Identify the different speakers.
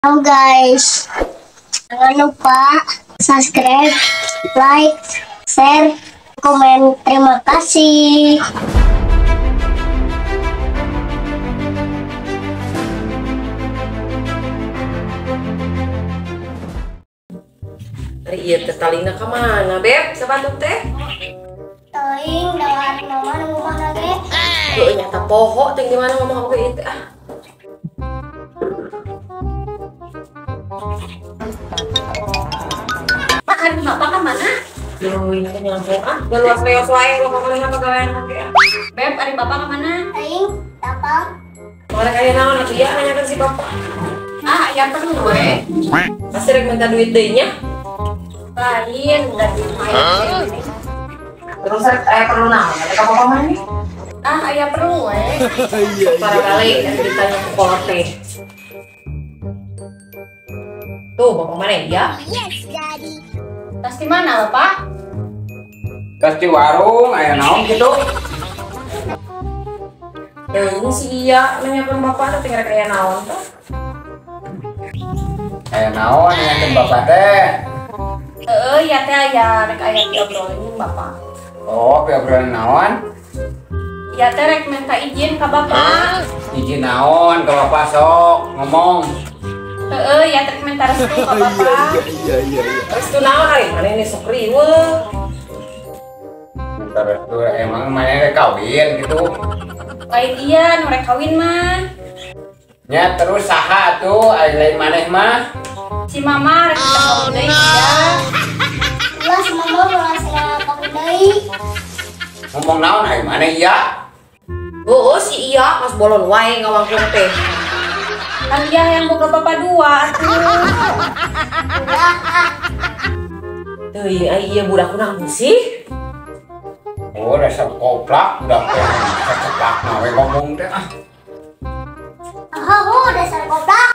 Speaker 1: Halo guys, jangan lupa subscribe, like, share, komen. Terima kasih.
Speaker 2: Iya teh talina ka mana, Beb? Sepatu teh?
Speaker 1: Teuing dawar mama nu mana ge?
Speaker 2: Heueuh nyata poho teh di mana ngomong oge ieu teh ah.
Speaker 3: Pak, hari bapak kan mana?
Speaker 2: Duh, ini kan nyampe ah. Luas leos wae lo ngomongin apa gawean oge ah.
Speaker 3: Beb, hari bapak ka mana?
Speaker 1: Teuing, bapak.
Speaker 2: Mana kaya naon atuh ya nanyakeun si bapak.
Speaker 3: Ah, yang perlu we.
Speaker 2: Pasti rek minta duit deui nya.
Speaker 3: Lain dari main.
Speaker 2: Terus aya perlu naon? Ada ka bapak mana?
Speaker 3: Ah, aya perlu we.
Speaker 2: Para kali ditanya ku kolot teh. Tuh, bapak mana ya?
Speaker 1: Yes, Daddy.
Speaker 3: Tas di mana, Bapak?
Speaker 4: Tas di warung, aya naon kitu?
Speaker 2: Nah, ini si Iya nanyakeun bapak teh rek aya naon tuh.
Speaker 4: Aya naon nanyakeun bapak teh?
Speaker 3: Heeh, ya teh aya rek aya diobrolin jeung bapak.
Speaker 4: Oh, diobrolin naon?
Speaker 3: Ya teh rek minta izin ka bapak.
Speaker 4: Izin naon ka bapak sok ngomong.
Speaker 3: Heeh, ya teh minta restu ka bapak.
Speaker 4: Iya.
Speaker 2: Restu naon ari? Mana ini sok riweuh.
Speaker 4: Minta restu emang mana rek kawin gitu.
Speaker 3: Lain iya, nu rek kawin mah.
Speaker 4: Nya terus saha atuh ari lain maneh mah?
Speaker 3: Si mama rek kita kawin deui ya.
Speaker 1: Ulah si mama ulah kawin deui.
Speaker 4: Ngomong naon ari maneh iya?
Speaker 2: Oh, si iya mas bolon wae ngawangkung teh.
Speaker 3: Kan dia yang boga bapak dua atuh.
Speaker 2: Teuing ai ieu budak kunaon sih?
Speaker 4: Oh, dasar koplak budak teh. Saceplakna we ngomong teh ah.
Speaker 1: Oh, dasar koplak.